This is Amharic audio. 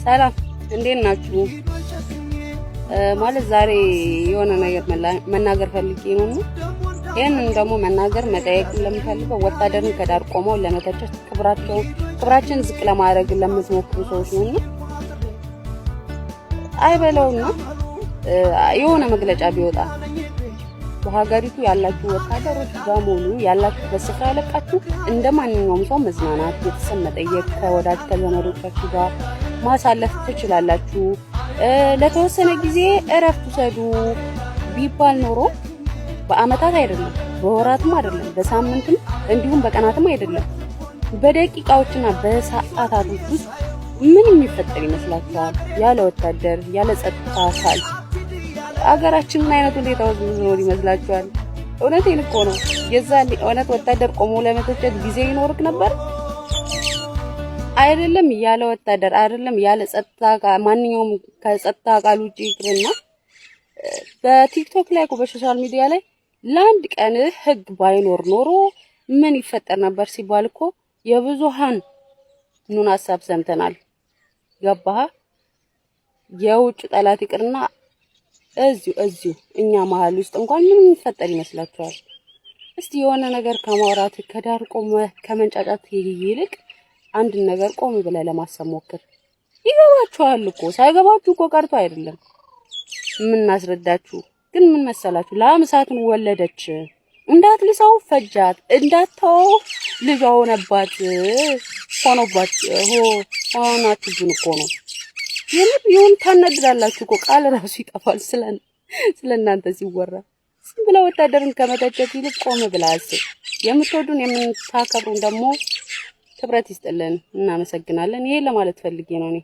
ሰላም፣ እንዴት ናችሁ? ማለት ዛሬ የሆነ ነገር መናገር ፈልጌ ነው እና ይህንን ደግሞ መናገር መጠየቅ ለምፈልገው ወታደርን ከዳር ቆመው ለመተቸት ክብራችን ዝቅ ለማድረግ ለምትሞክሩ ሰዎች ነው። እና አይበለውና የሆነ መግለጫ ቢወጣ፣ በሀገሪቱ ያላችሁ ወታደሮች በሙሉ ያላችሁበት ስፍራ ለቃችሁ እንደ ማንኛውም ሰው መዝናናት፣ ቤተሰብ መጠየቅ፣ ከወዳጅ ከዘመዶቻችሁ ጋር ማሳለፍ ትችላላችሁ፣ ለተወሰነ ጊዜ እረፍት ውሰዱ ቢባል ኖሮ በአመታት አይደለም፣ በወራትም አይደለም፣ በሳምንትም እንዲሁም በቀናትም አይደለም፣ በደቂቃዎችና በሰዓታት ውስጥ ምን የሚፈጠር ይመስላችኋል? ያለ ወታደር፣ ያለ ጸጥታ አካል አገራችን ምን አይነት ሁኔታ ውስጥ ምትኖር ይመስላችኋል? እውነቴን እኮ ነው። የዛኔ እውነት ወታደር ቆሞ ለመተቸት ጊዜ ይኖርክ ነበር? አይደለም ያለ ወታደር፣ አይደለም ያለ ጸጥታ፣ ማንኛውም ከጸጥታ አካል ውጪ ይቅርና በቲክቶክ ላይ እኮ በ social media ላይ ለአንድ ቀን ህግ ባይኖር ኖሮ ምን ይፈጠር ነበር ሲባል እኮ የብዙሃን ኑን ሀሳብ ሰምተናል። ገባህ? የውጭ ጠላት ይቅርና እዚሁ እዚሁ እኛ መሀል ውስጥ እንኳን ምን የሚፈጠር ይመስላችኋል? እስቲ የሆነ ነገር ከማውራት፣ ከዳር ቆመ ከመንጫጫት ይልቅ አንድን ነገር ቆም ብለህ ለማሰብ ሞክር። ይገባችኋል እኮ፣ ሳይገባችሁ እኮ ቀርቶ አይደለም የምናስረዳችሁ። ግን ምን መሰላችሁ፣ ላም እሳትን ወለደች፣ እንዳትልሰው ፈጃት፣ እንዳትተወው ልጇ ሆነባት። ሆኖባት ሆናችሁብን እኮ ነው። የምር ይሁን ታናድዳላችሁ እኮ፣ ቃል ራሱ ይጠፋል ስለ እናንተ ሲወራ። ዝም ብለህ ወታደርን ከመተቸት ይልቅ ቆም ብለህ አስብ። የምትወዱን የምታከብሩን ደግሞ ክብረት ይስጥልን፣ እናመሰግናለን። ይሄ ለማለት ፈልጌ ነው እኔ።